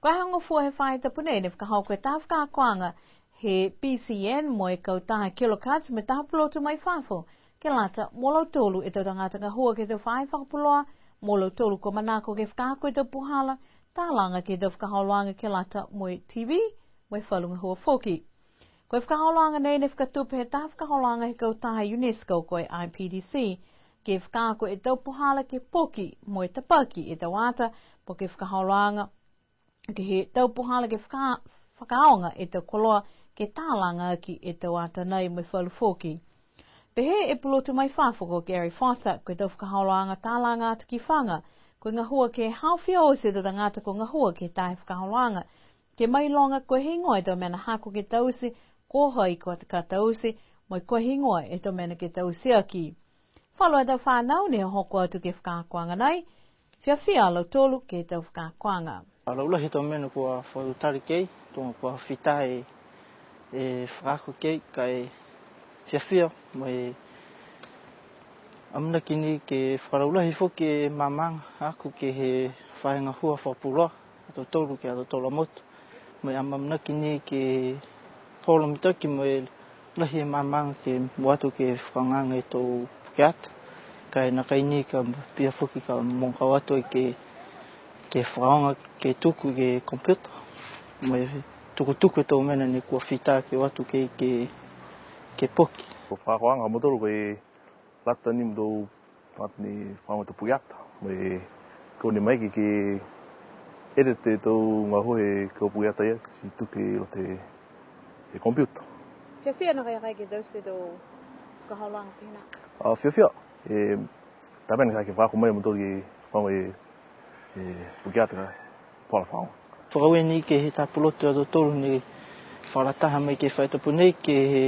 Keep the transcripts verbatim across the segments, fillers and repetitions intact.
Ko e hagofua he faahi tapu nei ne fakahoko e taha fakaakoaga he P C N mo e kautaha Kilocuts mo e taha pulotu mai fafo, ke lata mo lautolu e tau tagata gahua ke he tau faahi fakapuloa, mo lautolu kua manako ke fakaako e tau puhala talaga ke he tau fakaholoaga ke lata mo e T V, mo e falu gahua foki. Ko e fakaholoaga nei ne fakatupe he taha fakaholoaga he kautaha UNESCO ko e I P D C, ke fakaako e tau puhala ke poki mo e tapaki e tau ata, po ke fakaholoaga, ke he tau puhala ke faka-, fakaaoga e tau koloa ke talaga aki e tau ata nei mo e falu foki. Pehē e pulotu mai fafo ko Gary Foster, ko e tau fakaholoaga talaga atu ki faga, ko e gahua ke haofia oti e tau tagata kua gahua ke he taha fakaholoaga, ke mailoga ko e heigoa e tau mena hako ke taute, ko hai kua ka taute, mo e ko e heigoa e tau mena ke taute aki. Falu a tau fanau ne hohoko atu ke he fakaakoaga nei, fiafia a lautolu ke he tau fakaakoaga. Fakalaulahi e tau mena kua fakatali ki ai, tuga kua fita e, e fakaako ki ai, ka e fiafia, mo e amanaki ni ke fakalaulahi foki e maamaaga haaku ke he faahi gahua fakapuloa, ha tautolu ke he ha tautolu a motu. Mo e amanaki ni ke holo mitaki mo e lahi e maamaaga ke mua atu ke fakaaoga e tau pukeata. Ka e nākai ni ka pihia foki ka mokau atu ke, ke fakaaoga ke tuku ke computer. Mo e tukutuku e tau mena ne kua fita ke o atu ke, ke, ke poki. Ko e fakaakoaga ha mautolu ko e lata ni mo e tau tagata ne fakaaoga e tau pukeata. Mo e kau ni mai ke, ke edit e tau gahua he kau pukeata ia, ti tuku i loto he, he computer. Fiafia nakai a koe ke taute e tau fakaholoaga pehē nā? A, fiafia. E, tapu pehē nā ke fakaako mai a mautolu ke fakaaoga e e, pukeata ka e puhala fakaaoga. Fakaaue ni ke he taha pulotu ha tautolu ne fakalataha mai ke he faahi tapu nei ke he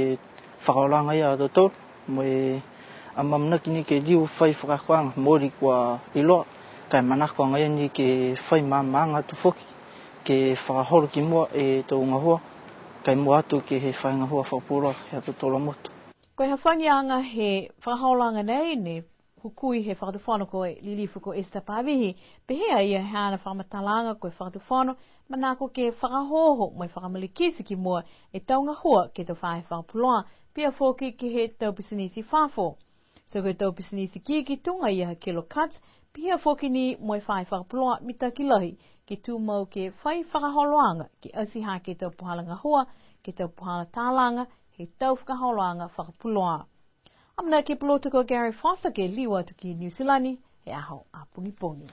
fakaholoaga ia ha tautolu, mo e amaamanaki ni ke liu fai fakaakoaga mooli kua iloa, ka e manako agaia ni ke fai maamaaga atu foki, ke fakaholo ki mua e tau gahua, ka e mua atu ke he faahi gahua fakapuloa ha tautolu a motu. Ko e hafagiaga he fakaholoaga nei ne hukui he Fakatufono ko e Lilifu ko Esther Pavihi, pehē a ia he haana fakamatalaaga ko e Fakatufono, manako ke fakaohooho mo e fakamalikiti ki mua e tau gahua ke he tau faahi fakapuloa, pihia foki ke he tau pisinisi fafo. Ti ko e tau pisinisi ikiiki tuga ia ha Kilocuts, pihia foki ni mo e faahi fakapuloa mitaki lahi, ke tumau ke fai fakaholoaga, ke ati hake e tau puhala gahua, ke he tau puhala talaga, he tau fakaholoaga fakapuloa. Amanaki e pulotu ko Gary Foster ke liu atu ki Niu Silani he aho a pogipogi.